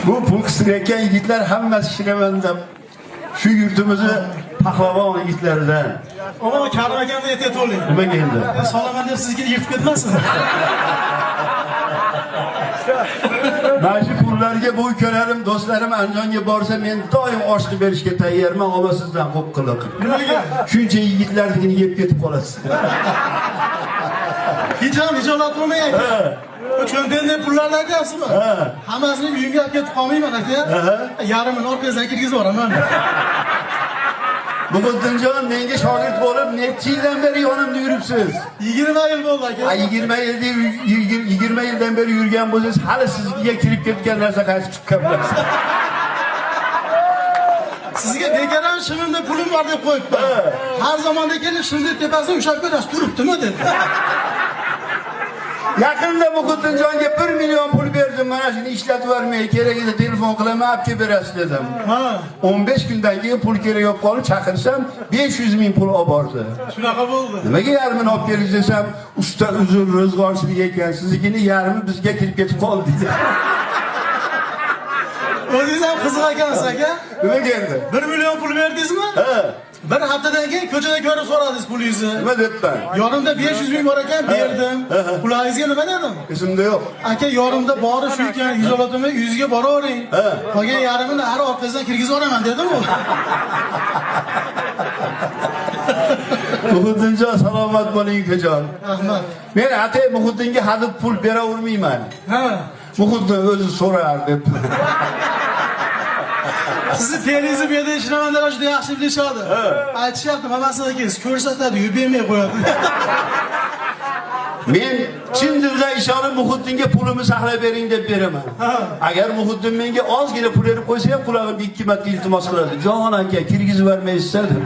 Bu pul qistirayotgan yigitlar hammasi ishlaman deb shu yurtimizni pahlavon yigitlaridan. Ammo Karim akamda ehtiyot bo'ling. Nimaga endi? Solaman deb sizga yirtib ketmasin. Mana shu pullarga bu ukalarim, do'stlarim Andijonga borsa, men doim osh qilib berishga tayyorman, ammo sizdan xo'p qiliq. Nimaga? Shuncha yigitlarnikini yeb ketib qolasiz. Hech ham hijolat bo'lmang aka. Bu cho'ntagimdagi pullarni aytyapsizmi? Hammasini uyimga olib ketib qolmayman aka. Yarmini orqangizdan kirgizib yuboraman. Muhiddinjon menga shogird bo'lib necha yildan beri yonimda yuribsiz? 20 yil bo'ldi aka. A 20 yilda 20 yildan beri yurgan bo'lsangiz, hali sizga kirib ketgan narsa qaytib chiqqan bo'lasiz. Sizga bekor ham shimimda pulim bor deb qo'yibman. Har zamonda kelib shimni tepasini ushlab ko'rasiz, turibdimi deb. Yaqinda Muhiddinjonga 1 million pul berdim, mana shuni ishlatib yubormay, keragida telefon qilaman, olib kelib berasiz dedim. Ha, 15 kundan keyin pul kerak bo'lib qolib chaqirsam 500 ming pul olib bordi. Shunaqa bo'ldi. Nimaga yarmini olib keldingiz desam, usta uzr ro'zg'orchilik ekan, siznikini yarmi bizga kirib ketib qoldi dedi. O'zingiz ham qiziq ekansiz aka. Nimaga endi? 1 million pul berdingizmi? Ha, Bir haftadan keyin ko'chada ko'rib so'radingiz pulingizni. Nima debman? Yonimda 500 ming bor ekan, berdim. Pulingizga nima dedim? Esimda yo'q. Aka, yonimda bori shu ekan, hijolat bo'lmay uyingizga boravering. Ha. Qolgan yarmini har orqangizdan kirgizib yuboraman dedim-u. Muhiddinjon salomat bo'ling ukajon. Rahmat. Men atay Muhiddinga hadeb pul beravermayman. Ha. Muhiddin o'zi so'rar deb. Sizni fe'lingizni bu yerda ishlaganlar juda yaxshi bilishadi. Aytishyapti, mamasini akangiz ko'rsatadi, bermay qo'yadi. Men chin dildan ishonib Muhiddinga pulimni saqlab bering deb beraman. Agar Muhiddin menga ozgina pul berib qo'ysa ham qulog'imga ikki marta iltimos qiladi. Jon aka, kirgizib yubormaysiz deb.